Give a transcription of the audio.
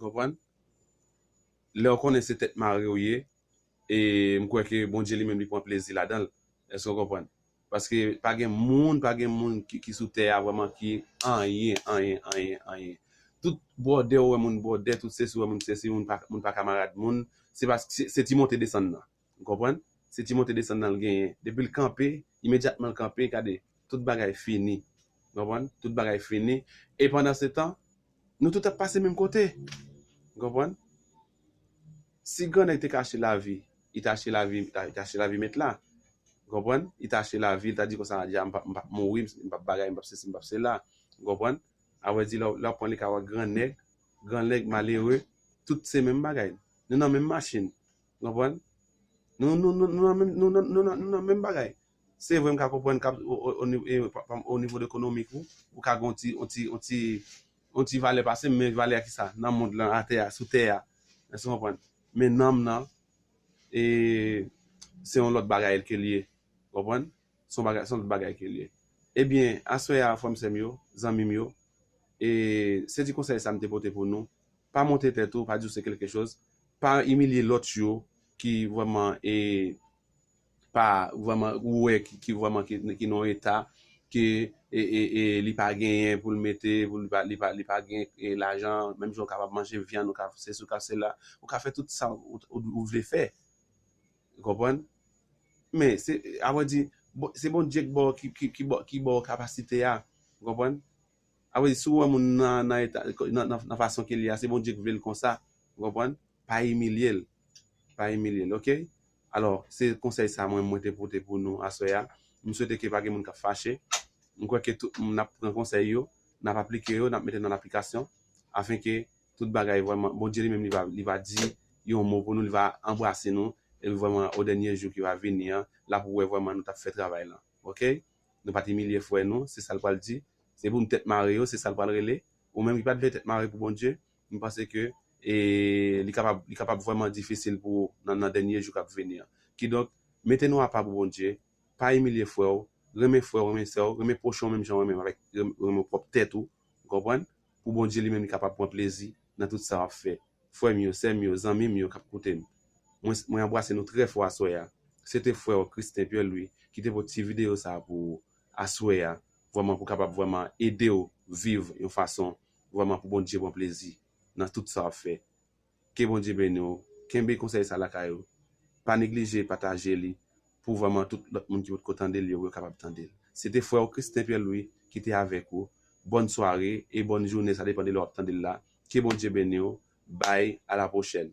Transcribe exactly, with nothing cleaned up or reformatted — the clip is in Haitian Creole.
Konprann? Lè w konnen se tèt mare w ye, e m kwè ke Bondye li menm li pran plezi ladan l. Èske w konprann? Paske pa gen moun, pa gen moun ki, ki sou tè a vrèman ki anyen, anyen, anyen, anyen. Tout bwòdè ou wè moun bwòdè, tout sesi ou wè moun sesi, moun pa, moun pa kamarad moun, se pas-, se, se ti monte desann nan. Ou konprann? Se ti monte desann nan l genyen. Depi l kanpe, imedyatman l kanpe, gade, tout bagay fini. Ou konprann? Tout bagay fini. E pandan se tan, nou tout ap pase menm kote. Ou konprann? Si grannèg te ka achte lavi, li ta achte lavi, li ta, li ta achte lavi mèt la. Ou konprann? Li ta achte lavi, li ta di konsa, "Ya, m p ap, m p ap mouri, m p ap bagay, m p ap sesi, m p ap sela." Ou konprann? Avè di, lè w, lè w pran le ka, wè grannèg, grannèg, malere, tout se menm bagay. Nou nan menm machin. Ou konprann? Nou, nou, nou, nou nan menm, nou, nou, nou, nou nan menm bagay. Se vre, m ka konprann k ap, o, o, o nivo, e, pa, pa, o nivo de ekonomik ou, ou ka gen yon ti, yon ti, yon ti, yon ti valè pase m, men valè a ki sa? Nan mond lan, atè a, sou tè a. Èske w konprann? Men nanm nan, e, se yon lòt bagay ke l ye. Konprann? Se yon bagay, se yon lòt bagay ke l ye. Ebyen, aswè a, frè m, sè m yo, zanmi m yo, e, se ti konsèy sa m te pote pou nou. Pa monte tèt ou, pa di w se kèlke choz. Pa imilye lòt yo ki vrèman, e, pa vrèman, ou wè ki, ki vrèman ki, ki nan yon eta ke, e, e, e, li pa genyen pou l mete, pou li pa, li pa, li pa gen, e, lajan, menm jan w kapab manje vyann, ou ka fè sesi, ou ka fè sela, ou ka fè tout sa ou, ou, ou vle fè. Ou konprann? Men, se, avè di, bon, se Bondye ki ba w, ki, ki, ki ba, ki ba w kapasite a. Ou konprann? Avè di, si w wè moun nan, nan eta, nan, nan, nan fason ke l ye a, se Bondye ki vle l konsa. Ou konprann? Pa imilye l. Pa imilye l, oke? Alò, se konsèy sa mwen, mwen te pote pou nou aswè a. M swete ke pa gen moun k ap fache. M kwè ke tout moun ap pran konsèy yo, n ap aplike yo, n ap mete nan aplikasyon, afen ke tout bagay vrèman, Bondye li menm, li va, li va di yon mo pou nou, li va anbrase nou, e vrèman, o dènye jou ki va vini an, l ap wè vrèman nou t ap fè travay lan. Oke? Nou pa t imilye frè nou, se sa l pral di. Se pou nou tèt mare yo, se sa l pral rele. Ou menm ki pa t vle tèt mare pou Bondye, m panse ke, e, li kapab, li kapab vrèman difisil pou ou nan, nan dènye jou k ap vini an. Kidonk, mete nou apa pou Bondye, pa imilye frè w, renmen frè w, renmen sè w, renmen pwochen w menm jan w renmen avèk, renmen, renmen pwòp tèt ou, ou konprann? Pou Bondye li menm li kapab pran plezi nan tout sa w ap fè. Frè m yo, sè m yo, zanmi m yo k ap koute m. Mwen, mwen anbrase nou trè fò aswè a. Se te frè w Christian Pierre Louis ki te pote ti videyo sa a pou ou aswè a, vrèman pou kapab vrèman ede w viv yon fason vrèman pou Bondye pran plezi nan tout sa w ap fè. Ke Bondye beni w. Kenbe konsèy sa lakay ou. Pa neglije pataje li pou vrèman tout lòt moun ki potko tande l yo, yo kapab tande l. Se te frè w Christian Pierre Louis ki te avèk ou. Bòn sware e bòn jounen, sa depann de lè w ap tande l la. Ke Bondye beni w. Bye, a la pwochèn.